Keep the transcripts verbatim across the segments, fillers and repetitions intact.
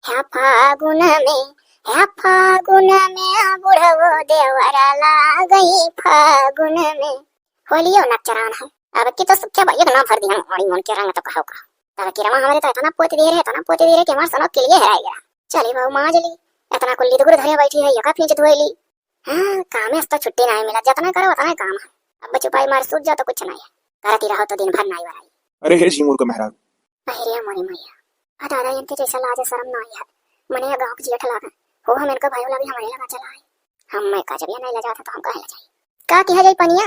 बैठा फागुन में, है फागुन में, बुढ़वो देवरा लागई फागुन में। होलियो नकचरान है। अब की तो सब क्या भाई, एक नाम भर दिया, हमारी मन के रंग तो कहो का। तब की रमा हमारे तो इतना पोत दिए रहे, इतना पोत दिए रहे कि हमार सनक के लिए हेराई गया। चली बाबू माज ली, इतना कुल लिदगुर धरे बैठी है, यका फींच धोए ली। हाँ, कामे से तो छुट्टी नहीं मिला, जितना करो उतना काम है। अब चुपाई मार सूत जाओ तो कुछ नहीं है, करती रहो तो दिन भर नहीं वराई। अरे हे झिंगुर के मेहरारू। अरे मोरी मैया, आ दादा, इनके जैसा लाज शर्म ना आई है। मने या गाँव के जेठ लागे, हो हम इनका भाई वाला भी हमारे लगा चला है। हम मैं का जब ये नहीं ले जाता तो हम कहे ले जाई। का किहा जाई पनिया?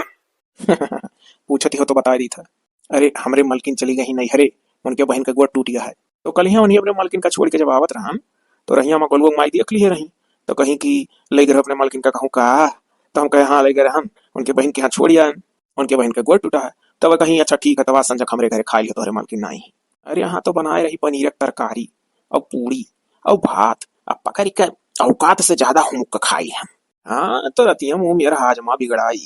पूछती हो तो बता दी था। अरे, हमरे मलकिन चली गई नैहरे, उनके बहिन का गोड़ टूट गया है। तो कल ही उन्हीं अपने मलकिन का छोड़ के जब आवत रहन, तो रहिया में गोलुआ माई देख लिए रही, तो कहीं कि ले गए अपने मलकिन का कहूँ का, तो हम कहे, "हाँ, ले गए रहन, उनके बहिन के यहाँ छोड़ आयन, उनके बहिन का गोड़ टूटा है।" तब कहीं, "अच्छा ठीक है, तब आज संझक हमरे घरे खाई लियो, तोहरे मलकिन नहीं।" अरे, यहाँ तो बनाए रही पनीर के तरकारी और पूड़ी और भात, अब पकड़ के औकात से ज्यादा हुमुक के खाई हम। हाँ, तो रतिया मुँह मेरा हाजमा बिगड़ाई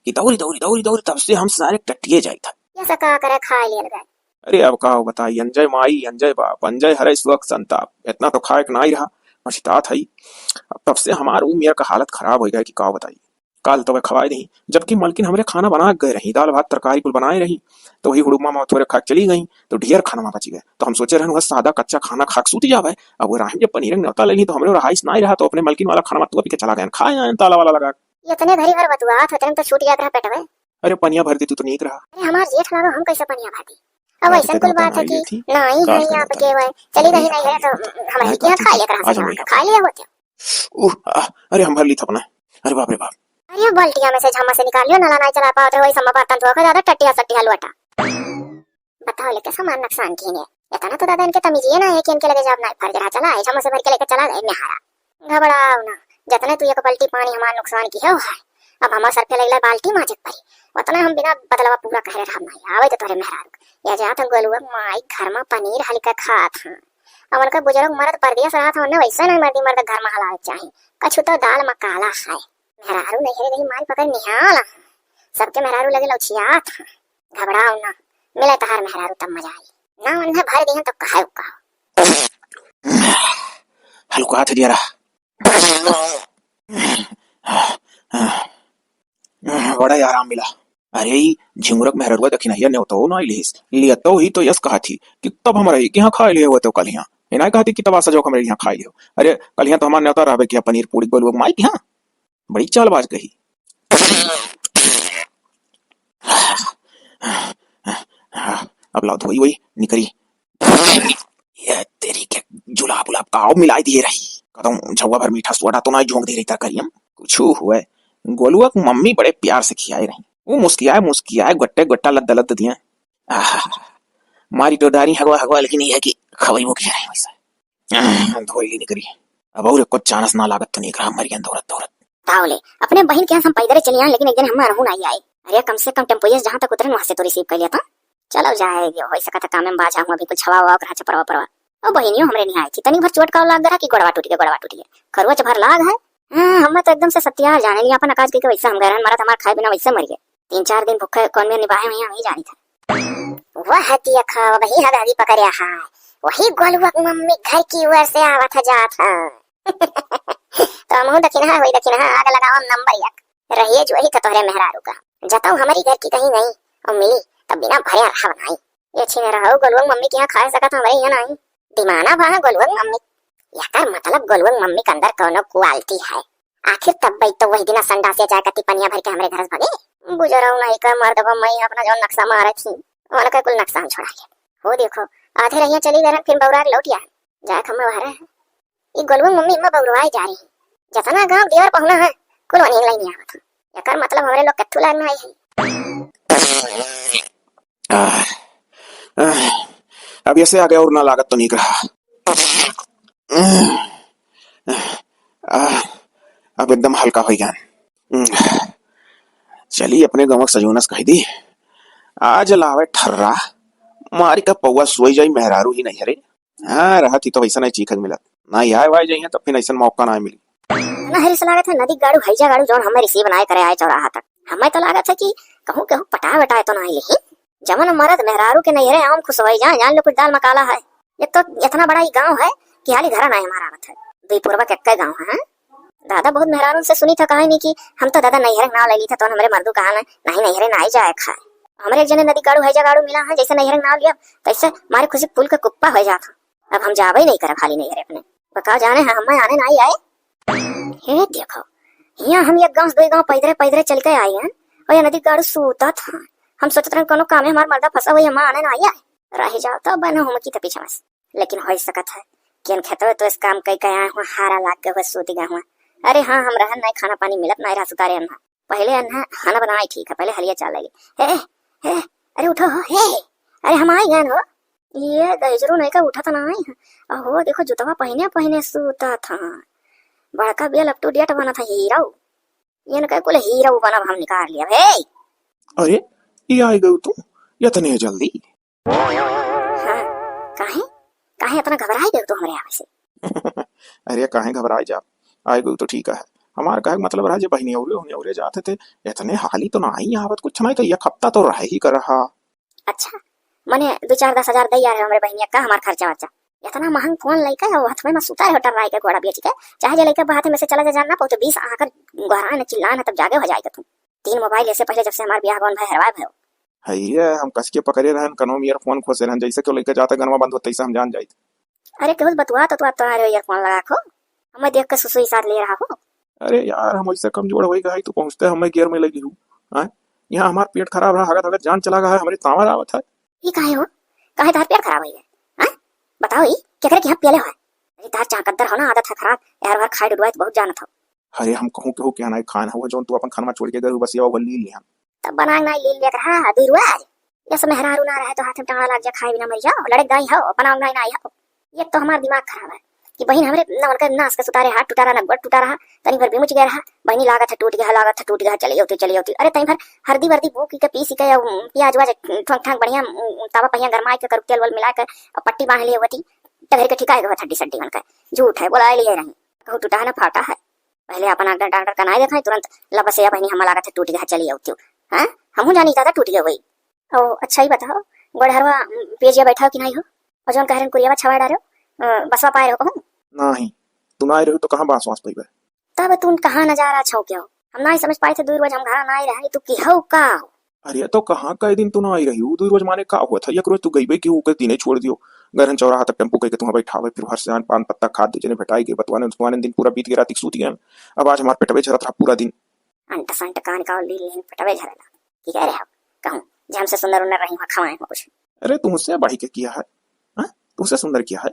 कि दौरी, दौरी, दौरी, दौरी, तब से हम सारे टट्टिए जाइत है। ये सका करे खाए लियल गए। अरे अब का बताई, अंजय माई, अंजय बाप, अंजय हरे सुख संताप, इतना तो खाए के नाई रहा, पछतात है। अब तब से हमार ऊ मेरा का हालत खराब हो गया कि का बताई। काल तो वह खवाए रही, जबकि मलकिन हमरे खाना बना के गए रही, दाल भात तरकारी कुल बनाए रही, तो वही हुड़ुमा में थोड़े खा के चली गई, तो ढेर खाना में बची गए। तो हम सोचे रहन वह सादा कच्चा खाना खा के सूत जावे, अब वो राहिम जब पनीर के न्योता ले ली तो हमरे रहाइश नाई रहा, तो अपने मलकिन वाला खाना में तुआ पी के चला गए, खाए आए ताला वाला लगा। इतने घरी भर बतुआत होते तो छूट जात रहा पेटवे। अरे पनिया भर दे तू तो नीक रहा। अरे हमार जेठ लागो, हम कैसे पनिया भर दी? अब ऐसा कुल बात है कि नाई है आपके वह चली रही नहीं है तो हमारे क्या खाए लेकर खा लिया होते। उह, आ, अरे हम भर ली थपना। अरे बाप रे बाप। अरे बाल्टिया में से झम्मा से निकाल लियो, नला नहीं चला पावत रहे, वही सम्मा बर्तन धोखा ज्यादा टट्टिया सट्टिया लोटा। बताओ ले कैसा मान नुकसान की है। इतना तो दादा इनके तमीजिए ना है कि इनके लगे जाब नहीं फर्ज रहा, चला है झम्मा से भर के लेके चला गए मेहारा। घबराओ ना, जतने तू एक बाल्टी पानी हमार नुकसान की हो है, अब हमार सर पे लगला बाल्टी माजे के पड़ी, उतना हम बिना बदलवा पूरा कहरे रहब नहीं। आवे तो तोरे मेहरारू के। या जात हम गोलुआ माई घर में पनीर हल्का खात हैं। अब उनका बुजुर्ग मर्द परदेस रहत हैं, उन्हें वैसे नहीं मर्दी मर्द घर में हलावे के चाही। कछु तो दाल में काला है। मेहरारू नहीं रही मारी पकड़ निहाल हैं। सबके मेहरारू लगे लौछियात हैं। घबराओ ना, मिले तहार मेहरारू तब मजा आई। ना उन्हें भर दिहन तो कहे का। हल्का हाथ दिया रहा। बड़ा ही आराम मिला। अरे, ई झिंगुरक मेहररुआ दखिनहिया नेवतो ना लिहिस, लियतो ही तो यस कहत ही कि तब हमरा के यहाँ खाए लिहे होते कल यहाँ। ये ना कहती कि तब आसा जो हमरे यहाँ खाए लिहो। अरे, कल यहाँ तो हमार नेवता रहबे किया पनीर पूड़ी गोलुआ माई के यहाँ। बड़ी चालबाज कही। अब लाओ धोई वही निकरी। ये तेरी के जुलाब उलाब का आओ मिलाई दिए रही। कदम झौवा भर मीठा सोडा तो ना झोंक दे रही तरकारियां। कुछ हुए, गोलुआ की मम्मी बड़े प्यार से खियाए रही। वो मुस्कियाए मुस्कियाए गोट्टे गोट्टा लद्द लद्द दिए। आहा, मारी तो डारी हगवा हगवा लेकिन ये है कि खवाई वो क्या रही वैसा। आह, धोई ली निकरी। अब और कुछ चानस ना लागत तो नहीं कहा मरियन दौरत दौरत। तावले, अपने बहिन के यहाँ हम पैदल चली आए, लेकिन एक दिन हम रहू ना आई आए। अरे, कम से कम टेम्पोइया से जहाँ तक उतरे, वहाँ से तो रिसीव कर लिया था। चलो जाए, यो, हो सकत है कामे में बाझा हुआ, अभी कुछ हवा हुआ, ओकरा चपरवा परवा। ओ बहिनियो हमरे नहीं आई थी, तनी भर चोट का लाग गया कि गोड़वा टूट गया, गोड़वा टूट गया। खरोच भर लाग है। हाँ, हम तो एकदम से सत्यार जाने लिया अपन अकाज के, वैसे हम गए रहन, मरत हमार खाए बिना वैसे मर गए। तीन चार दिन भूखे कौन में निभाए हुए हम ही जानी था। वह देखा, वही हगारी पकड़या है, वही गोलुआ की मम्मी घर की ओर से आवत है जात है। तो हमहू दखिनहा होई दखिनहा, आग लगावम नंबर एक। रहिए जो ही तो तोहरे मेहरारू का। जताऊ हमारी घर की कहीं नहीं, और मिली तब बिना भरे रहा बनाई। ये छीने रहो, गोलुआ मम्मी के यहाँ खा सकत, हमरे यहाँ नहीं। दिमाना भा है गोलुआ मम्मी। एकर मतलब गोलुआ मम्मी के अंदर कौनो क्वालिटी है। आखिर तब बई तो वही दिना संडासे जाए कती पनिया भर के हमरे घर से भगे। बुजरऊ नहीं का मर्द बा, मैं अपना जौन नक्शा मारे थी, उनका कुल नक्शा हम छोड़ा ले। हो देखो, आधे रहिया चली गए, फिर बौरा के लौट आए। जाए खम्मा बाहर है। ई गोलुआ मम्मी इम्मा बौरवाए जा रही। जतना गांव देवर पहुना है, कुल वहीं लाइन आवत है। एकर मतलब हमरे लोग कत्थू लाइन में आई है। आह, आह, अब ऐसे आगे और ना लागत तो नहीं रहा। आह, अब एकदम हल्का हो गया। चली अपने गाँव के सजोनस कह दी, आज लावे ठर्रा, मारी का पौवा सोई जाई, मेहरारू ही नहीं हरे। हाँ, रहत ही तो वैसा नहीं चीखक मिलत। ना ही आए वाए जाइए, तब फिर ऐसा मौका ना मिली। ना हरी से लागत है, नदी गाड़ू, हैजा गाड़ू, जौन हमें रिसीव बनाए करे आए चौराहा तक। हमें तो लागत है कि कहूँ केहू पटाए वटाए तो ना ही। जवन मरद मेहरारू के नैहरे आम खुश होई जाए, जान लो कुछ दाल मकाला है। एक तो इतना बड़ा ही गांव है, कि हाली घरा नाहीं हमार आवत है। दुई पुरवा के एक्के गाँव है, हैं? दादा बहुत मेहरारू से सुनी था, कहा नहीं कि हम तो दादा नैहरे के नाव ले ली था, तो हमरे मर्दू कहा ना, नहीं नैहरे नाहीं जाए खाए। हमरे एक जने नदी गाड़ू है, जगाड़ू मिला है, जैसे नैहरे के नाव लिया, तैसे मारे खुशी फूल के कुप्पा हो जाता। अब हम जाबे नहीं करब हाली नैहरे अपने। बताओ जाने हैं, हमें आने नाहीं आए। हे देखो, हियाँ हम एक गाँव से दुई गाँव पैदरे पैदरे चल के आई हैं, और ये नदी गाड़ू सूतत हैं। हम सोचत रहन कोनो काम है, हमार मर्दा फंसा हुई, हमार आने नाहीं आए। रह जाओ तो बनो हम की तो पीछे में से। लेकिन हो सकत है कि अन खेतवे तो इस काम कई के आए हुआ, हारा लाग गए हुए, सूत गए हुआ। अरे हाँ, हम रहन नाहीं, खाना पानी मिलत नाहीं रहा, सुतारे अन्हा। पहले अन्हा खाना बनाए ठीक है, पहले हलिया चाल लगी। हे, हे, अरे उठो हो, हे, अरे हम आई गए हो। ये गैजरू नहीं का उठत नाहीं है। अहो, देखो, जुतवा पहिने पहिने सूता था। बड़का बिया लपटू डेट बना था हीरो। ये न कहे कुल हीरो बनब हम निकाल लिया। हे! अरे, ये आई गयो तू, इतने जल्दी? हाँ, काहे? काहे इतना घबराई गयो तू हमरे आवे से? अरे, काहे घबराई जा? आई गयो तो ठीक है। हमार कहे के मतलब रहा जे बहिनी औरे, उन्हें औरे जाते थे, इतने हाली तो नाहीं आवत, कुछ नाहीं तो एक हफ्ता तो रह ही कर रहा। अच्छा, मने दो चार दस हजार दे यार हमरे बहिनिया का हमार खर्चा वर्चा। इतना महंग कौन लइका है, वो हथवे में सुता रहे टर्राई के घोड़ा बेच के, चाहे जे लइका बात में से चला जा, जान ना पहुँचे, बीस आकर गोहराए न चिल्लाए न तब जागे हो जाएगा तू। तीन मोबाइल ऐसे पहले जब से हमार ब्याह गौन भाई हरवाए भयो। है ये, हम कस के पकड़े रहन, कनो में ईयरफोन खोसे रहन, जैसे क्यों लइका जाता गनवा बंद होते, तैसे हम जान जाइत। अरे केहू से बतुआ तो तू, आप तो आ रहे हो ईयरफोन लगा खो, हमें देख के सुसुई साथ ले रहा हो। अरे यार, हम वैसे कमजोर होई गए, तू पहुँचते हमें गियर में लगी हूँ। हाँ? यहाँ हमार पेट खराब रहा, हगत हगत जान चला गया है, हमरे तावर आवत है। ई काहे हो? काहे तार पेट खराब होई है? हाँ? बताओ ई, केकरे के यहाँ पियले हो? अरे तार चाकद्दर हो ना, आदत है खराब, यार वार खाए डुडवाए तो बहुत जानत हो। अरे हम कहूँ केहू के यहाँ नाहीं खान हुआ, जौन तू अपन खानमा छोड़ के गए हो, बस ये वो ली लिया। तब बनाए नाहीं ली लिया कर, हाँ, हाँ, दुई रुआ आज। यस मेहरारू ना रहे तो हाथ में टांगड़ा लाग जा, खाए बिना मर जाओ, लड़क दाई हो, बनाओ नाहीं, नाहीं हो। ये तो हमार दिमाग खराब है कि बहिन हमरे न उनका नास के सुतारे, हाथ टूटा रहा, न गोड़ टूटा रहा, तनी भर बिमुच गया रहा, बहिनी लागत है टूट गया, लागत है टूट गया, चली अउती, चली अउती। अरे तनी भर हरदी वर्दी बूक के पीस के, अम, प्याज वाज ठोंक ठांक बढ़िया, अम, तावा पहिया गरमाए के करू तेल वेल मिला के, अ, पट्टी बांध लिए होती, टघर के ठिकाए गए हड्डी सड्डी उनका। झूठ है, बोला लिए रही, कहूँ टूटा है ना फाटा है। पहले अपन डॉक्टर, डॉक्टर का नाई देखाई, तुरंत लबसे या बहिनी हम लागत है टूट गया, चली अउती। हाँ, हमहू जानी दादा टूट गया वही। ओ, अच्छा ही बताओ, गोड़हरवा, उम, पेजिया बैठा हो कि नाई हो? और जौन कह रहे हैं कुरियावा छवा डारो, अ, बसवा पाए रहो कहूँ? नाहीं, तू नाई रहो तो कहाँ बांस वांस पइबे? तब तू कहाँ नजारा छौके हो? हम नाई समझ पाए थे, दुई रोज हम घरा नाई रहे, तू की हो का हो? अरे तो कहाँ कई दिन तू नाई रही हो, दुई रोज माने का हुआ था? एक रोज तू गईबे की ओके दिने छोड़ दियो, गरहन चौराहा तक टेम्पू कइके तुहाँ बैठावे, फिर हर से आन पान पत्ता खात दू जने भेटाई गए, बतवाने बतवाने दिन पूरा बीत गया, रात सुत गए। अब आज हमार पेटवे झरत रहा पूरा दिन। अंट संट कान का ली लेन पेटवे झरेला। की कह रहे हो? कहूँ जे हमसे सुंदर उंदर रही, वहाँ खवाए हो कुछ। अरे तुमसे बढ़ी के किया है? हाँ? तुमसे सुंदर किया है?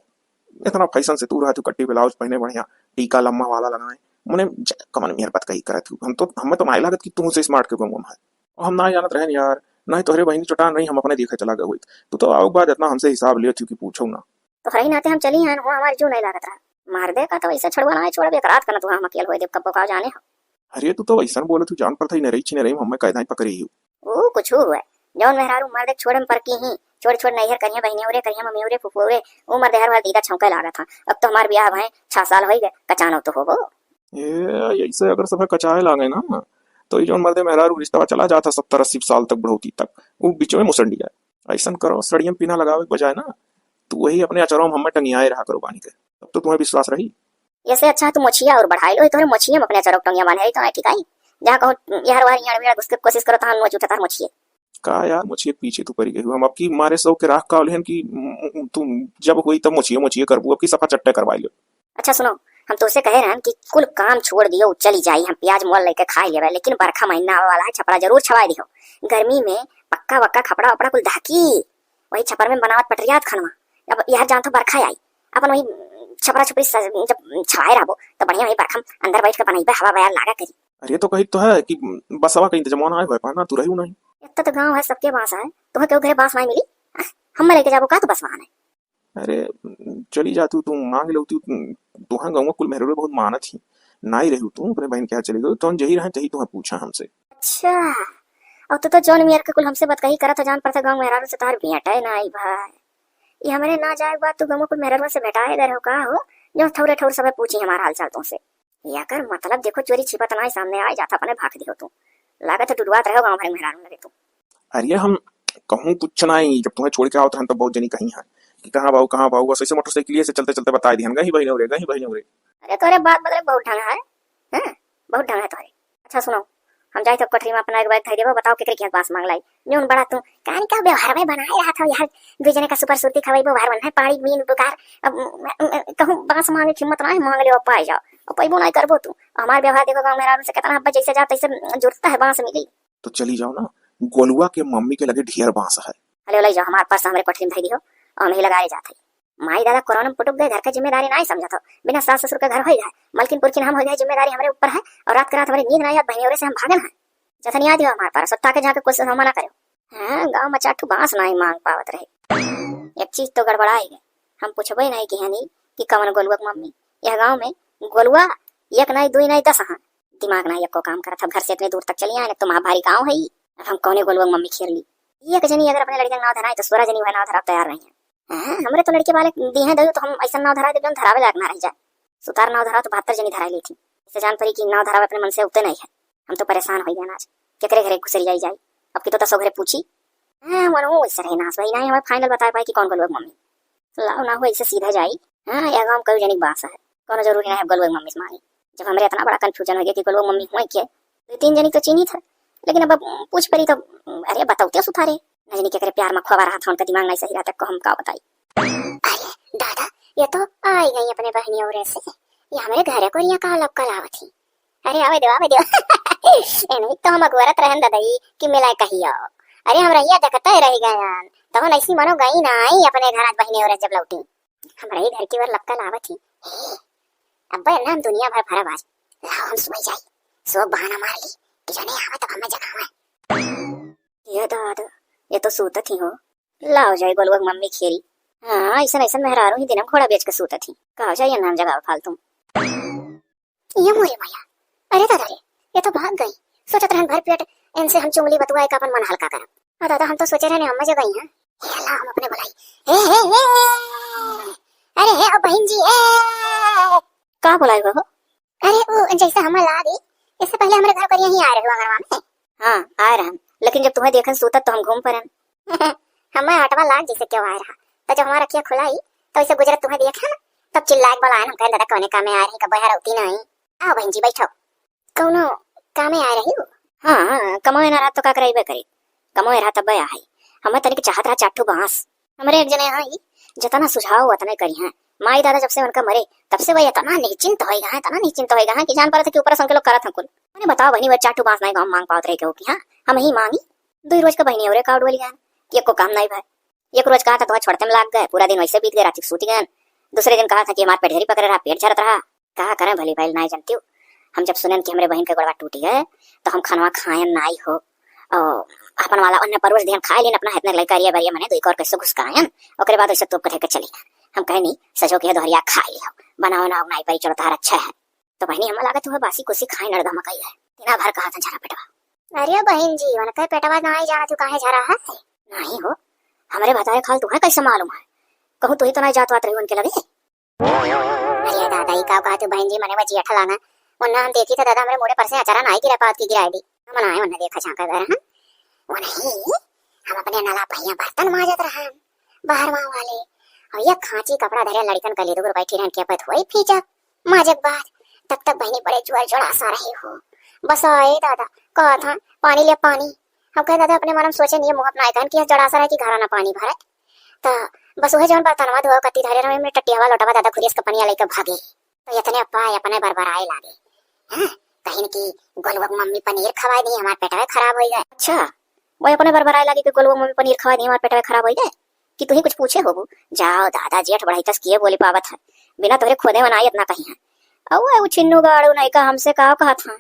इतना फैशन से तू रहा, तू कट्टी ब्लाउज पहने बढ़िया, टीका लम्मा वाला लगाए, मने ज-, कमन मेहर बात कही करत हूँ। हम तो, हमें तो नाई लागत कि तुमसे स्मार्ट के गंगो है। और हम ना जानत रहन यार, ना ही तोहरे बहिनी चोटान रही, हम अपने देखे चला गए होइत। तू तो आओ बाद इतना हमसे हिसाब लियो थी कि पूछो ना। तोहरे ही नाते हम चली हैं, वो हमारे जो नहीं लागत रहा। मार दे का तो ऐसे छड़वा ना छोड़, एक रात का ना तू हम अकेल होए देव, कब का जाने हो। अरे तू तो वैसन बोलत हूँ, जान पड़त ही नहीं रही, छिने रही, हमें कायदा ही पकड़ी हूँ। ऊ कुछ हुए, जौन मेहरारू मर्द छोड़े में परकी ही, छोड़ छोड़ नैहर करिया, बहिनी उरे करिया, मम्मी उरे, फुफू उरे, ऊ मर्द हर बार दीदा छौंके लागत हा। अब तो हमार ब्याह भए छह साल होई गए, कचानो तो होबो। ए, ऐसे अगर सब कचाए लागे ना, तो ये जौन मर्दे मेहरारू रिश्ता चला जाता सत्तर अस्सी साल तक, बढ़ोती तक, वो बीच में मुसंडी जाए। ऐसन करो, सड़ियम पीना लगावे के बजाय ना, तू वही अपने अचरवा में हमें टंगियाए रहा करो बानी के, तब तो तुम्हें विश्वास रही। ऐसे अच्छा है तू मोछिया और बढ़ाई लो, तोहरे मोछिया में अपने अचरवा टंगिया बांधे रही तो आए ठीक आई। जहाँ कहो यार वार यार मेरा घुस के कोशिश करो, तहाँ नोच उठा तार मोछिए। का यार, मोछिए के पीछे तू पड़ी गई हो। हम अब की मारे सौ के राख का लेहन कि, उम, उम, तू जब होई तब मोछिए, मोछिए करबू, अब की सफा चट्टे करवाई लो। अच्छा सुनो, हम तोसे कहे रहन कि कुल काम छोड़ दियो, चली जाई, हम प्याज मोल लेके खाई लेबे, लेकिन बरखा महीना आवे वाला है, छपरा जरूर छवाई दियो। गर्मी में पक्का वक्का खपड़ा वपड़ा कुल दहकी, वही छपर में बनावत पटरियात खनवा। अब यार जान तो बरखा आई, अपन वही छपरा छपरी स-, जब छवाए रहबो, तो बढ़िया वही बरखा में अंदर बैठ के बनइबे, हवा बयार लागा करी। अरे, तो कही तो है कि बसवा का इंतजाम ना है, पाना तू रहू नहीं। इतना तो गाँव है, सबके बांस है, तुम्हें क्यों घरे बांस नहीं मिली? हम लेके जाबो का तू बसवा ने? अरे, चली जा तू, तू मांग लो तू, तुहां गाँव कुल मेहरारू बहुत मानत ही, नाई रहू तू, अपने बहन के यहाँ चली गई, तो जही रहे तही तुम्हें पूछा हमसे। अच्छा, और तू तो जौन मेयर के कुल हमसे बतकही करत है, जान पड़ता गाँव मेहरारू से तार भेंटे ना आई भाई। ये हमरे ना जाए के बाद तू गाँव कुल मेहरारू से भेंटाए गए हो का हो, जो थौरे ठौर सब पूछी हमारा हाल चाल तुमसे। एकर मतलब देखो, चोरी छिपा त नाई सामने आए जात, अपने भाग दियो तू। लागत है डुडुआत रहो गाँव भर मेहरारू लगे तू। अरे हम कहूँ कुछ नाई, जब तुम्हें छोड़ के आवत रहन तो बहुत जनी कही है कि कहाँ बाऊ, कहाँ बाऊ, बस ऐसे मोटरसाइकिलिए से चलते चलते बताइ दिहन, गही बहिनौ रे, गही बहिनौ रे। अरे तोरे बात बदले बहुत ढंग है, हैं? बहुत ढंग है तोरे। अच्छा सुनो, हम जाई तो कोठरी में अपना एक बैग धइ देबो, बताओ केकरे के बांस मांग लाई। जौन बड़ा तू कान का व्यवहार में बनाए रहा था यार, दू जने का सुपर सुरती खवाई, वो हर वन्हे पानी बीन बुकार। अब, म, म, कहूँ बांस मांगे की हिम्मत ना है, मांग ले, पाए जाओ। अब पैबो नहीं करबो तू। हमार व्यवहार देखो, गाँव में आराम से कितना अब जैसे जाओ तैसे जुड़ता है, बांस मिली। तो चली जाओ ना, गोलुआ के मम्मी के लगे ढेर बांस है। अरे ले जाओ, हमार पर्स हमरे कोठरी में धइ दियो, हम ही लगाए जात है। माई दादा कोरोना में पुटुक गए, घर का जिम्मेदारी नाहीं समझत हो। बिना सास ससुर के घर होई गए, मलकिन पुरखिन हम होई गए, जिम्मेदारी हमरे ऊपर है। और रात के रात हमरे नींद नाहीं आवत, बहिनी ओरे से हम भागन है। जथन याद हो हमार पर, सत्ता के जाके कुछ हम मना करो। हाँ, गाँव में चार ठो बांस नाहीं मांग पावत रहे। एक चीज तो गड़बड़ाई गए, हम पूछबे नाहीं कि हनी कि कवन गोलुआ के मम्मी। यह गाँव में गोलुआ एक नाहीं, दुई नाहीं, दस हाँ। दिमाग नाहीं एको काम करत, अब घर से इतने दूर तक चली आए, एक तो महाभारी गाँव है ई। अब हम कौने गोलुआ के मम्मी खेर ली। एक जनी अगर अपने लड़के का नाव धराए तो सोलह जनी वह नाव धराव तैयार नहीं है। हाँ, हमरे तो लड़के वाले दी हैं दयो, तो हम ऐसा नाव धरा दे, जौन धरावे लायक ना रह जाए। सुतार नाव धराव तो बहत्तर जनी धराए लेती। इससे जान पड़ी कि नाव धरावे अपने मन से उते नहीं है। हम तो परेशान हो गए आज, केकरे घरे घुसरी जाई जाई। अब की तो दसो घरे पूछी। हाँ, वनहु ऐसे रहे नास भाई, ना ही हमें final बताए पाए कि कौन गोलुआ के मम्मी। लाओ ना हो ऐसे सीधा जाई। हाँ, यह गाँव में कई जनी के बांस है, कोनो जरूरी नहीं है गोलुआ के मम्मी से मांगी। जब हमरे इतना बड़ा confusion हो गया कि गोलुआ के मम्मी हुए के, दो तीन जनी तो चीन्ही था, लेकिन अब, अब पूछ पड़ी तो, अरे बताओ ते सुथारे, न जनी केकरे प्यार में खोवा रहा था, उनका दिमाग नहीं सही रहा था, को हम का बताई। अरे दादा, ये तो आई गई अपने बहनी ओरे से, ये हमरे घरे को रिया का लपका लावत ही। अरे आवे दो, आवे दो। एने तो हम अगोरत रहन ददई कि मिलाए कहियो। अरे हम रहिया देखते रह गयन, तहन ऐसी मनो गई नाई अपने घर आज बहिने ओरे जब लौटी। हमरा ही घर की ओर लपका लावत ही। हे, अब्बे ना हम दुनिया भर भरब आज। लाओ हम सोई जाई। सो बहाना मार ली कि जने आवे तब हमें जगावे। ये दादा, ये तो सूतत ही हो। लाओ जाई गोलुआ के मम्मी खेरी। हाँ, ऐसन ऐसन मेहरारू ही दिन में घोड़ा बेच के सूतत ही। कहा जाई ना हम जगावे फालतू। ये मोरे मैया, अरे दादा रे, ये तो भाग गई। सोचत रहन भर पेट इनसे हम चुंगली बतुआए का अपन मन हल्का करब। आ दादा, हम तो सोचे रहने अम्मा जब आई हैं। हे ला, हम अपने बुलाई। हे, हे, हे, अरे हे, ओ बहन जी, ए। का बुलाई हो? अरे वो जैसे हम लाग गई, इससे पहले हमारे घर पर यहीं आए रहे हो आंगनवा में। हाँ, आए रहन, लेकिन जब तुम्हें देखन सूतत तो हम घूम परन। हमें हटवा लाग जैसे क्यों आए रहा, तो जब हमारा अखिया खुलाई तो इसे गुजरत तुम्हें देखे ना, तब चिल्लाए के बुलाए, हम कहें दादा कौने कामे आए रही, कब हरौती नहीं। आओ बहन जी बैठो। कौनो कामे आए रही हो? हाँ, हाँ, कमाए ना रहा तो का कराइबे करी, कमाए रहा तब आए। हमें तनिक चाहत रहा चार ठो बांस। हमरे एक जने हैं, जितना सुझाव उतने करी हैं। माई दादा जब से उनका मरे, तब से वह इतना निश्चिंत हो गए हैं, इतना निश्चिंत हो गए हैं कि जान पड़त है कि ऊपर से उनके लोग करत हैं कुल। मैंने बताओ बहनी, वह चार ठो बांस नहीं गाँव मांग पावत रहे केहू की, हाँ, हम ही मांगी। दो रोज का बहनी और का उड़वली गए, कि एको काम नहीं भाई। एक रोज कहा था तो छुट्टे में लाग गए, पूरा दिन वैसे बीत गए, रात के सूत गए। दूसरे दिन कहा था कि हमार पेट झरी पकड़े रहा, पेट झरत रहा। का करें भली भाई, नाई जानती हो, हम जब सुनेन कि हमरे बहिन के गोड़वा टूटी है, तो हम खनवा खायन नाई हो। और अपन वाला उन्हें परोस दिहन, खाए लेन अपना, इतने लइका रिया बरिया मने, दुई कौर कैसे घुसकायन, ओकरे बाद ऐसे तोप के धर के चली गए। हम कहे नहीं, सजो के दोहरिया खाए लियो, बनाओ ना, नाई परी चलो तार अच्छा है। तो बहनी, हमें लागत हुआ बासी कुसी खाए नड़ धमकाई है, दिना भर कहा था झरा पेटवा। अरे बहन जी, उनका पेटवा नाई जाना तू काहे झरा है? नहीं हो, हमरे बताए खाल तुम्हें कैसे मालूम है? कहूँ तू ही तो नहीं जात वात रही उनके लगे। अरे दादा, ई का कहत हो बहन जी, मने वो जिया ठलाना। उन्ना हम देखी था दादा, हमरे मोड़े पर से अचारा नाई गिरा पावत की गिराए दी। हम नाई उन्ना देखा झांका घर, हाँ? वो नहीं, हम अपने नला पहिया बर्तन माजत रहन, बाहर माँ वाले। और ये खांची कपड़ा धरे लड़कन का लीदुर बैठी रहन के पत होई फीचक। माजक बाद, तब तक बहनी बड़े जुआर जड़ासा रहे हो। बस आए दादा, कहा था, "पानी ले पानी।" हम कहे, "दादा, अपने मन में सोचे नहीं, मुँह अपना आइकन कि जड़ासा रहे कि घरा ना पानी भरे।" तो बस वह जौन बर्तनवा धोआ कत्ती धरे रहे, हमने टट्टियावा लोटवा दादा खुरियस के पनिया लेके भागे। तो इतने अप्पा अपने बरबराए लागे। हाँ, कहिन कि गोलुआ के मम्मी पनीर खवाए दी, हमार पेटवा खराब हो गए। अच्छा, वह अपने बरबराए लागे कि गोलुआ के मम्मी पनीर खवाए दी, हमार पेटवा खराब हो गए, कि तू ही कुछ पूछे होबू? जाओ दादा, जेठ बढ़ाई तस किए बोली पावत है, बिना तोहरे खोदे मनाई इतना कही है। और वो छिन्नू गाड़ू नहीं का हमसे का कहा था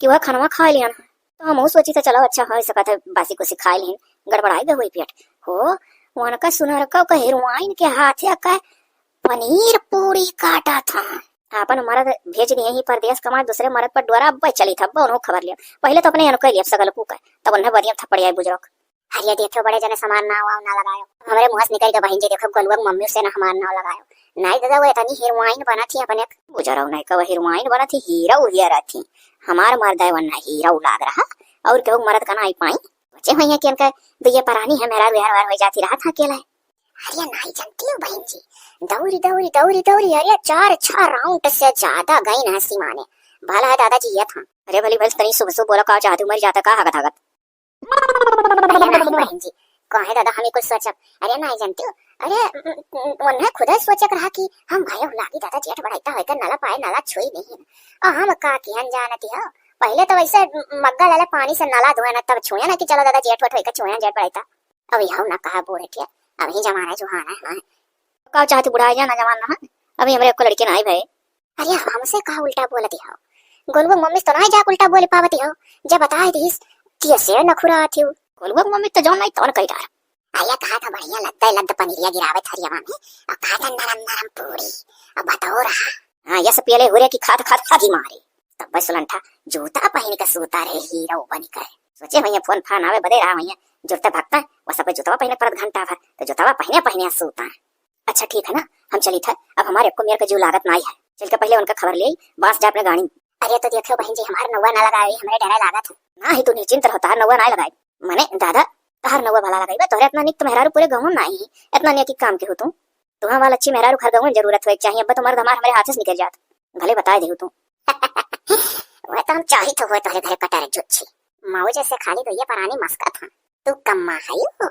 कि वह खनवा खा लिया ना। तो हमहू सोची था, चलो अच्छा हो सकत है, बासी कुसी खाए लें, गड़बड़ाई गए हुई पेट। हो, उनका सुनरका का हेरोइन के हाथे का पनीर पूरी काटा था। आपन मरद भेज दिए ही परदेस कमाए, दूसरे मरद पर डोरा अब्बे चली था, अब्बे उन्हों खबर लिया। पहले तो अपने अनके लिए सगल कुक है, तब उन्हें बदिया थप्पड़ आई बुजरक। अरे देखो बड़े जने हमार नाव वाव ना लगायो। हमरे मुँह से निकल के बहिन जी देखो गोलुआ के मम्मी से ना हमार नाव लगायो। नहीं दादा वो इतनी हीरोइन बना थी अपने। बुजरक नहीं कहो हीरोइन बना थी, हीरो हीरा थी। हमार मर्द है वरना हीरो लाग रहा। और केहू मर्द का ना आई पाई। बचे हुई है कि इनका दो ये परानी है मेरा व्यवहार हो जाती रहा था अकेला है। अरे नाहीं जानती हो बहिन जी, दौरी, दौरी, दौरी, दौरी, अरे चार छह round से ज्यादा गई ना हंसी माने। भला है दादाजी ये था। अरे भली भली तनी सुभ सुभ बोला, का चाहती हो, मर जाता का हगत हगत? अरे नाहीं बहिन जी, काहे दादा हम ही कुछ सोचब? अरे नाहीं जानती हो, अरे, उन्हें खुदे सोचक रहा कि हम भाई लागी दादा जेठ बढ़ाइता होइके नला पाए, नला छुई नहीं। और हम का किहन जानती हो, पहिले तो वैसे मग्गा लाले पानी से नला धोए ना, तब छुए ना कि चलो दादा जेठ वेठ होइके छुए जेठ बढ़ाइता। अब यहू ना कहा बूढ़ ठिया, अब ही जमाना जुहाना है। का चाहती बुढ़ाए जाना जवान ना, अभी हमरे को लड़के ना आई भाई। अरे हमसे का उल्टा बोलती हो? गोलुआ मम्मी से तो ना जाके उल्टा बोल पावती हो, जब बताए दीस, कैसे नखुराती हो? गोलुआ मम्मी तो जौन नहीं तौन कही डार। अरे कहा था बढ़िया लगता है लद्द पनीरिया गिरावे थरिया में, और कहा था नरम नरम पूरी, और बतौरा। हाँ, ये सब पियले हुरे की खात खात खादी मारे। तब बस सुलंठा जूता पहन के सूता रहे हीरो बन कर। सोचे भैया फोन फान आवे बदे रहा भैया, जुरते भक्ता, वो सब जूतवा पहने परत घंटा भर, तो जूतवा पहने पहने सूता। अच्छा ठीक है ना, हम चलित है, अब हमारे को मेर के जीव लागत नाई है। चल के पहले उनका खबर ले, बांस जा अपने गाड़ी। अरे तो देखो बहन जी, हमार नौवा ना लगाए, हमरे डरे लागत है। ना ही तू निश्चिंत रहो, तहार नौवा ना लगाए। मने दादा, तहार नौवा भला लगाई बा, तोहरे इतना निक तो मेहरारू पूरे गाँव में नाई है, इतना नेकी काम के हो तू। तुहा वाला अच्छी मेहरारू हर गाँव में जरूरत हो, एक चाहिए, अब तो मर्द हमार हमरे हाथ से निकल जात, भले बताए दे तू। वह तो हम चाहित हो तोहरे घरे कटारे जुच्छी। मऊ जैसे खाली तो ये परानी मस्का था। तू कम्मा है यू?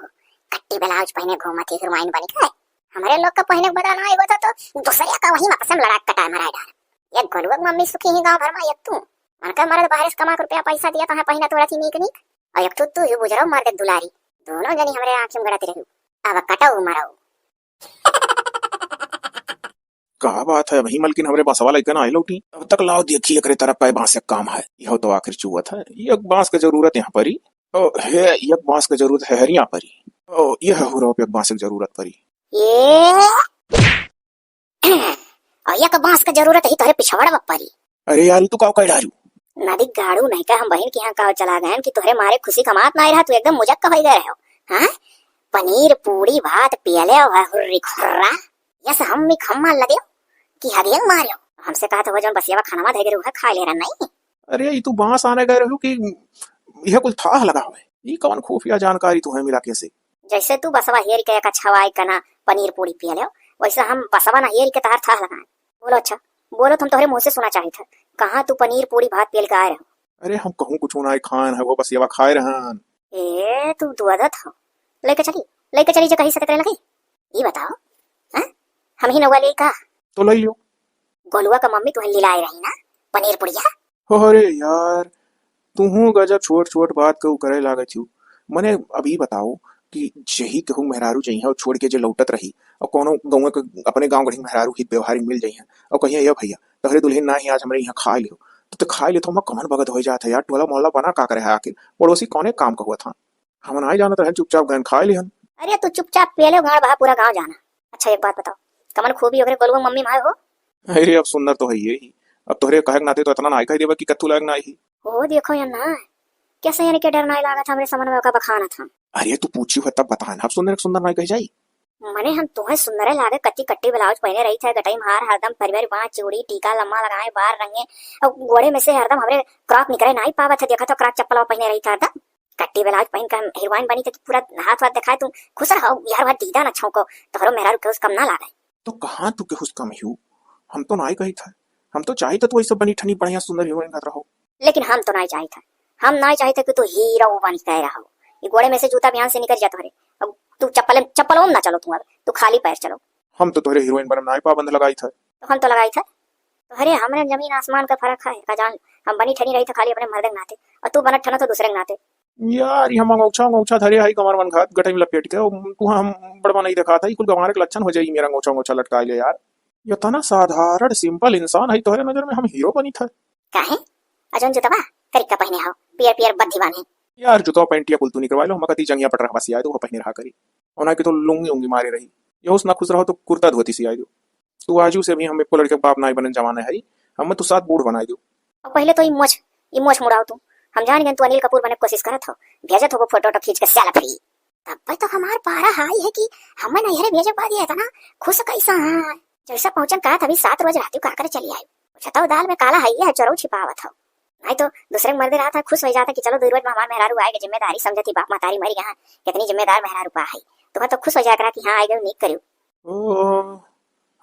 कट्टी ब्लाउज पहने घूमत ही हीरोइन बनी का? हमरे लोग का पहने के बता ना आएगो तो, तो दूसरे का वही मकसम लड़ा के कटाए मराए डाल। ये गोलुआ के मम्मी सुखी ही गांव भर में, एक तू। उनका मर्द बाहर से कमा के रुपया पैसा दिया तो है पहना थोड़ा सी नीक नीक। और एक तू, तू ही बुझराऊ मर्द दुलारी। दोनों जनी हमरे आंख में गड़त रही। अब कटाऊ मराऊ। का बात है, अबहीं मलकिन हमरे बसवा लइके नाई लौटी, तब तक लाओ देखी एकरे तरफ का बांस एक काम है। यह तो आखिर चुवत है, एक बांस के जरूरत यहाँ परी। ओ, हे, एक बांस के जरूरत है हरिया परी। ओ, यह हुरो एक बांस के जरूरत परी। ये और एक बांस के जरूरत ही तोहरे पिछवाड़ा में परी। अरे यार, ई तू का कह डारू? नदी गाड़ू नहीं का हम बहिन के यहाँ का चला गए कि तोहरे मारे खुशी कमात नाई रहा, तू एकदम मुजक्का हो गए रहो। हाँ, पनीर पूड़ी भात पियले हो हुर्री खुर्रा। यस, हम भी खम्मा लगे कि हगेंग मार्यो। हमसे कहा तो वो जौन बसियावा खानावा धइ दे रहे, उहे खाए ले रहा नहीं। अरे, ई तू बांस आने गए रहो कि यह कुल थाह लगा हुआ है? ई कौन खुफिया जानकारी तू है मिला कैसे? जैसे तू बसवा हेर के एक अच्छा वाई कना पनीर पूड़ी पिए ले, वैसे हम बसवा ना हेर के तहार थाह लगाए। बोलो अच्छा, बोलो, तुम तोहरे मुंह से सुना चाहित है, कहाँ तू पनीर पूड़ी भात पियल के आए रहो? अरे, हम कहूँ कुछ ना खान है, वो बसियावा खाए रहन। ए, तू दुआदत हो। लेके चली, लेके चली जे कही सकत रहे लगी। ई बताओ, हैं? हम ही नौवा ले का? तो ले लियो। गोलुआ का मम्मी तुहे लिलाए रही ना, पनीर पुड़िया। अरे यार, तुहू गजब छोट छोट बात के उ करे लागत हू। मने अब ई बताओ कि जही केहू मेहरारू जइहा छोड़ के जे लौटत रही, और कोनो गाँव के अपने गाँव गढ़ी मेहरारू हित व्यवहारी मिल जइहा, और कहिया, "ए भैया, तोहरे दुल्हन ना ही आज हमरे यहाँ खाए लियो," तो, तो खाए ले तो हम कमन बगत हो जात है यार, टोला मोहल्ला बना का करे है आखिर, पड़ोसी कौने काम का हुआ था? हम नाई जानत रहन, चुपचाप गयन खाए लिहन। अरे तू चुपचाप पियले गाड़ बहा, पूरा गाँव जाना। अच्छा एक बात बताओ, कमन खूबी ओकरे गोलुआ मम्मी माए हो? अरे अब सुंदर तो है ये ही, अब तोहरे कहे के नाते तो इतना नाई कह देबा कि कत्थू लायक नाई ही। ओ देखो या ना, कैसे यानी के डर नाई लागत हमरे समन में ओका बखानत हम। अरे तू पूछी हो तब बतान, अब सुंदर सुंदर नाई कह जाई। मने हम तोहे सुंदरे लागे, कत्ती कट्टी ब्लाउज पहने रही थे, गटई मार हरदम परिवार बाँह चूड़ी टीका लम्मा लगाए बार रंगे, और गोड़े में से हरदम हमरे क्रॉक निकरे नाई पावत है, देखा तो क्रॉक चप्पल पहने रही था हरदम। कट्टी ब्लाउज पहन के हम हीरोइन बनी थे कि पूरा हाथ वाथ दिखाए, तुम खुश रहो यार, वह दीदा न छौको, तोहरो मेहरारू केहू से कम ना लागे। तो कहाँ तू केहू से कम ही? हम तो नाई कही था, हम तो चाहित है तू ऐसे बनी ठनी बढ़िया सुंदर हीरोइन घत रहो। लेकिन हम तो नाई चाहित है, हम नाई चाहित है कि तू हीरो बनी कह रहो। ये गोड़े में से जूता बिहान से निकल जात हरे, अब तू चप्पल, चप्पलों में ना चलो, तू अब तू खाली पैर चलो। हम तो तोहरे हीरोइन बनम नाई पाबंद लगाई था। तो हम तो लगाई था, तोहरे हमरे जमीन आसमान का फर्क है का जान। हम बनी ठनी रही था खाली अपने मर्द के नाते, और तू बनत ठनो तो दूसरे के नाते। यार, ये हम अंगोछा, अंगोछा धरे हई कमर मन घात, गटई में लपेट के, और तू हम बड़वा नहीं देखा था, ये कुल गंवारे के लक्षण हो जाई, मेरा अंगोछा, अंगोछा लटकाए ले यार। ये तना साधारण, simple इंसान है, तोहरे नजर में हम हीरो बनी था। काहे? अजौन जुतवा करिका पहने हो, पियर पियर बद्धी बांधे। यार, जुतवा पैंटिया कुल तू निकरवा लो, हम कती जंगिया पट रहा बस यार, वो पहने रहा करी। और ना कि तो लुंगी उंगी मारे रही। ये उस ना खुश रहो तो कुर्ता धोती सियाई दो। तू आजू से भी हम एको लड़के के बाप नाई बनन जमाने हई, हम तू साथ बूढ़ बनाई दो। अब पहले तो ई मोछ, ई मोछ मुड़ाओ तू। हम जान गए तू अनिल कपूर बने के कोशिश करत हो, भेजत हो वो फोटो वोटो खींच के selfie। तब पे तो हमार पारा हाई है कि हमें नैहरे भेजे बाद ये इतना खुश कैसा है। जैसा पहुंचन कहा था, अभी सात रोज रहती का करे चली आई। छताओ दाल में काला है, ये चोरऊ छिपावत हो। नहीं तो दूसरे के मर्दे रहत है, खुश हो जाता कि चलो दो रोज में हमार मेहरारू आएगा, जिम्मेदारी समझती, बाप महतारी मरी गया, कितनी जिम्मेदार मेहरारू पा है। तुहैं तो खुश होइ जाए करा कि हाँ, आइ गयो, नीक करियो। ओ,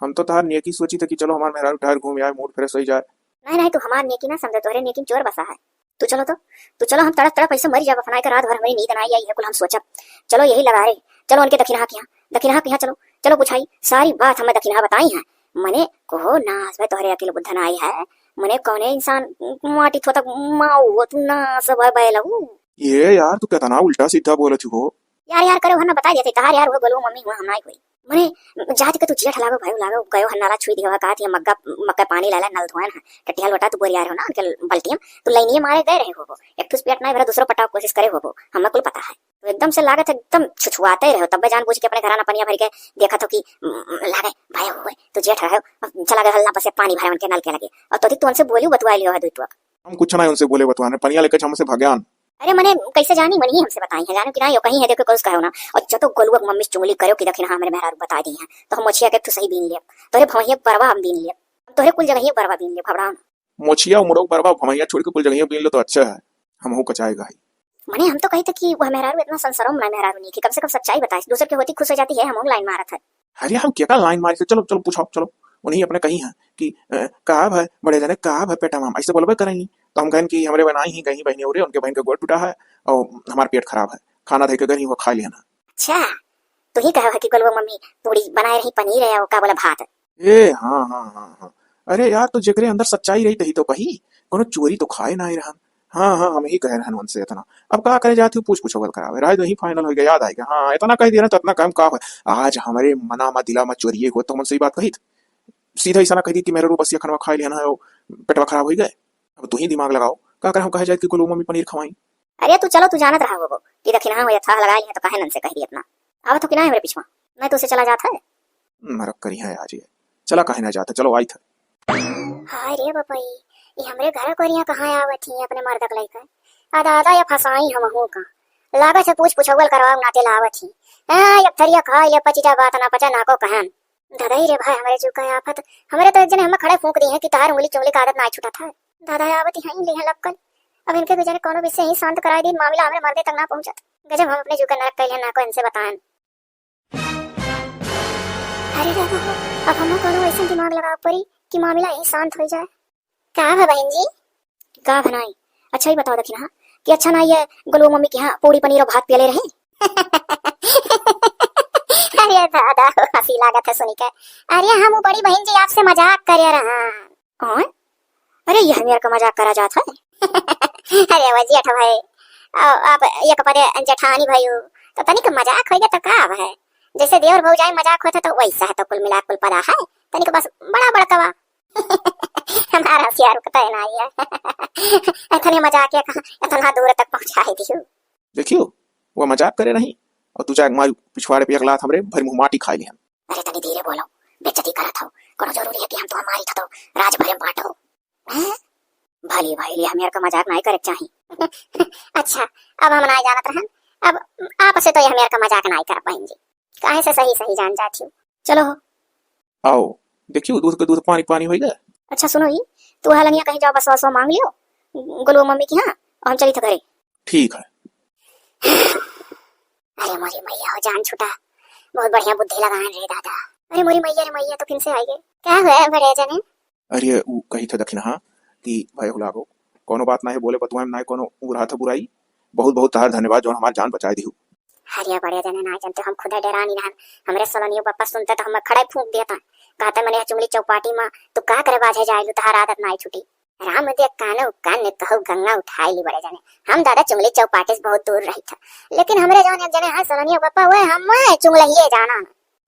हम तो तहार नेकी सोचित है कि चलो हमार मेहरारू ठहर घूम आए, mood fresh होइ जाए। नहीं, नहीं, तू हमार नेकी ना समझे, तोहरे नेकी में चोर बसा है। तू चलो तो, तू चलो, हम तड़प तड़प ऐसे मरी जाब, अपना के रात भर हमरी नींद ना आई, आई है कुल हम सोचब। चलो यही लगा रे, चलो उनके दखिनहा किहाँ, दखिनहा किहाँ चलो, चलो पुछाई, सारी बात हमें दखिनहा बताई है। मने कहो नास भए तोहरे अकिल बुद्धि ना आई है, मने कौने इंसान माटी थोतक माऊ हो तू, नास भए बैलऊ। ये यार, तू केतना उल्टा सीधा बोलत हो। यार, यार, करे हो ना, बताइ देते, तहार यार हो, गोलू मम्मी हो, हम नाई कोई। मने, जाति के तू जेठ लागो, भाई लागो, गयो है नाला छुई दियो है, कहत है मग्गा, मग्गा पानी लाला, नल धोएन है, टटिया लोटा तू बोरिया रहो ना, उनके बल्टियम, तू लाइनिये मारे गए रहे होबो, एक ठूस पेट नाई भरा, दूसरो पटाव कोशिश करे होबो, हमें कुल पता है। तो एकदम से लागत है, एकदम छुछुआते रहो, तब्बे जान बूझ के अपने घराना पनिया भर के देखत हो कि, उम, लागे, भाई हो, तू जेठ रहे, चला गए हल्ला बस पानी भरे उनके नल के लगे, और तो तू उनसे बोलियो बतुआ लियो है दुई टुक। हम कुछ ना उनसे बोले बतुआने, पनिया लेके हमसे भग्यान। अरे मने, कैसे जानी, मन ही हमसे बताई है, जानो कि ना, यो कहीं है, देखो, कुछ कहो ना। और जतो गोलुआ के मम्मी से चुंगली करो कि दखिनहा हमरे मेहरारू बताइ दी है, तो हम मोछिया के तू सही बीन लिया, तोहरे भवैया बरवा हम बीन लिया, तोहरे कुल जगह बरवा बीन लिया, घबराओ ना। मोछिया उमड़ो बरवा भवैया छोड़ के कुल जगह बीन लो तो अच्छा है, हम हो कचाए गाई। मने हम तो कही थे कि वह मेहरारू इतना संसारों में ना मेहरारू नहीं थी, कम से कम सच्चाई बताए, दूसर के होती खुश हो जाती है, हम लाइन मारत है। अरे हम केका लाइन मारी थे, चलो, चलो पूछो, चलो। उन्हीं अपने कही है कि, अ, का भय, बड़े जने, का भय पेटा माम, ऐसे बोलबे करेंगी। तो हम कहन कि हमरे बनाई ही गई बहनी उरे, उनके बहन के गोड़ टूटा है और हमार पेट खराब है, खाना धइ के गई वो खा लिया ना। अच्छा, तू ही कहा है कि गोलुआ मम्मी पूरी बनाए रही, पनीर है और का बोला भात। ए, हाँ, हाँ, हाँ, हाँ। अरे यार, तो जेकरे अंदर सच्चाई रही तही तो कही, कोनो चोरी तो खाए ना रहन। हाँ, हाँ, हम ही कहे रहन उनसे इतना। अब का करे जात हो, पूछ पूछो गल करावे। राय तो ही final होइ गया, याद आइ गया। हाँ, इतना कह दिया ना तो इतना काम का हो। आज हमरे मना मा दिला मा चोरिये हो तो हम उनसे ही बात कही थी। सीधा ऐसा ना कह दी कि मेरे रूप बसिया खानवा खाए लिया ना हो, पेटवा खराब होइ गए। अब तू ही दिमाग लगाओ, का करे हम कहे जाए कि गोलू मम्मी पनीर खवाई। अरे तू चलो, तू जानत रहा होबो कि दखिनहा हो, यथा लगा लिया तो काहे नन से कह दी इतना। आवत हो कि ना हमरे पिछवा, मैं तो उसे चला जात है। मरक करी है आज ये। चला काहे ना जात है, चलो आई था। हाय रे बपई, ये हमरे घर कोरिया कहाँ आवत ही अपने मर्दक लइका। आ दादा, या फसाई हमहू का। लागत है पूछ पुछौल करवाऊ नाते लावत ही। हाँ, एक थरिया खा ले, पचिटा बात ना पचा ना को कहन। दादा ही रे भाई, हमरे जुग का आफत। हमरे तो एक जने हमें खड़े फूंक दी है कि तहार उंगली चुंगली का आदत ना छूटा था। दादा है आवत ही हैं, ले हैं लपकल। अब इनके गुजरे कोनो विषय ही शांत कराई दिन, मामला हमरे मर्दे तक ना पहुंचत। गजब हम अपने जुग का नरक कैले ना को इनसे बताएं। अरे दादा हो, अब हमहू कोनो ऐसन दिमाग लगावे पड़ी कि मामला यही शांत होइ जाए। का भा बहिन जी? का भनाई? अच्छा, ई बताओ दखिनहा कि अच्छा ना ये गोलुआ मम्मी के यहाँ पूड़ी पनीर और भात पियले रहे? अरे दादा हो, हंसी लागत है सुनी के। अरे हम उ बड़ी बहिन जी आपसे मजाक करे रहा। कौन? अरे, ये हमें का मजाक करा जात है। अरे, वो जेठ भाई, आ, आप एक परे जेठानी भाई हो, तो तनिक मजाक होइ गया तो का अब है? जैसे देवर भौजाई मजाक होता तो वैसा है, तो कुल मिला कुल परा है, तनिक बस बड़ा बड़कवा। हमारा सियार रुकता है ना ये। इतने मजाक है, कहाँ इतना दूर तक पहुँचाए दियो। देखियो, वो मजाक करे नहीं, और तू जाके मारू पिछवाड़े पे एक लात हमरे भर मुंह माटी खाए लिहन। अरे तनी धीरे बोलो, बेइज्जती करत हो। कोनो जरूरी है कि हम तो हमारी था तो राज भर में बांटो? हैं? भली भाई, ये हमें का मजाक नहीं करे के चाही। अच्छा, अब हम नहीं जानत रहन, अब आपसे तो ये हमें का मजाक नहीं कर बहिन जी, काहे से सही सही जान जाती हूँ। चलो हो। आओ, देखियो दूध के दूध पानी पानी होइ गया। अच्छा सुनो ई, तू हलनिया कहीं जाओ, बस बस मांग लियो गोलुआ मम्मी की, हाँ, और हम चली थे घरे। ठीक है। अरे मोरी मैया हो, जान छूटा, बहुत बढ़िया बुद्धि लगाएन रे दादा। अरे मोरी मैया रे मैया, तो किनसे आइगे? का हुआ है बड़े जने? अरे उ कही थे दखिनहा कि भाई हो लागो, कोनो बात ना है, बोले बतुआए में ना है कोनो उ रहा था बुराई। बहुत बहुत तहार धन्यवाद जौन हमार जान बचाए दिहु। अरे बड़े जने ना जानते, हम खुदा डेरानी रहन, हमरे सलोनियो बप्पा सुनते तो हम खड़े फूंक देता। कहते मने चुंगली चौपाटी में तू का करे बाझे जाए लू, तहार आदत ना छूटी। राम दे कानो कान ने कहू गंगा उठाए ली बड़े जने। हम दादा चुंगली चौपाटी से बहुत दूर रही था, लेकिन हमरे जौन एक जने हैं सलोनिया पापा, वह हम चुंगलहिए जाना।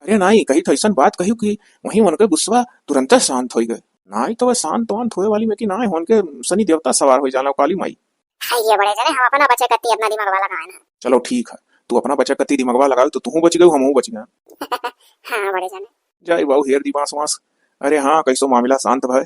अरे नाई, कही तो ऐसन बात कही कि वहीं उनके गुस्सा तुरंत शांत हो गए। नाई तो वह शांत वांत होए वाली में कि नाई उनके शनि देवता सवार हो जाना काली माई। हाय ये बड़े जने, हम अपना बचे कत्ती अपना दिमाग वाला गाए ना। चलो ठीक है, तू अपना बचे कत्ती दिमागवा लगाओ तो तू बच गए, हम बच गए। हाँ बड़े जने। जाई बाऊ हेर दी बांस वांस। अरे हाँ, कैसो मामला शांत भय।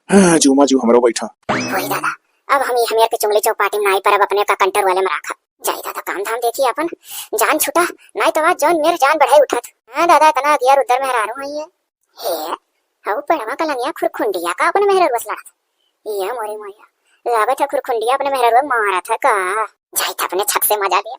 हाँ, जूमा जू हमरो बैठा। वही दादा, अब हम ये हमेर के चुंगली चौपाटी में नाई परब, अपने का कंटर वाले में राखब। जाई दादा, काम धाम देखी अपन, जान छुटा, नाई तो आज जौन मेर जान बढ़ाई उठत। हाँ दादा, इतना अगियार उधर मेहरारू आई है। हे, हऊ पेड़वा कलंगिया खुरखुंडिया का अपने मेहरारू से लड़त। ये मोरी मोरिया, लागत है खुरखुंडिया अपने मेहरारू मारत है का? जाई था अपने छक से मजा लिया।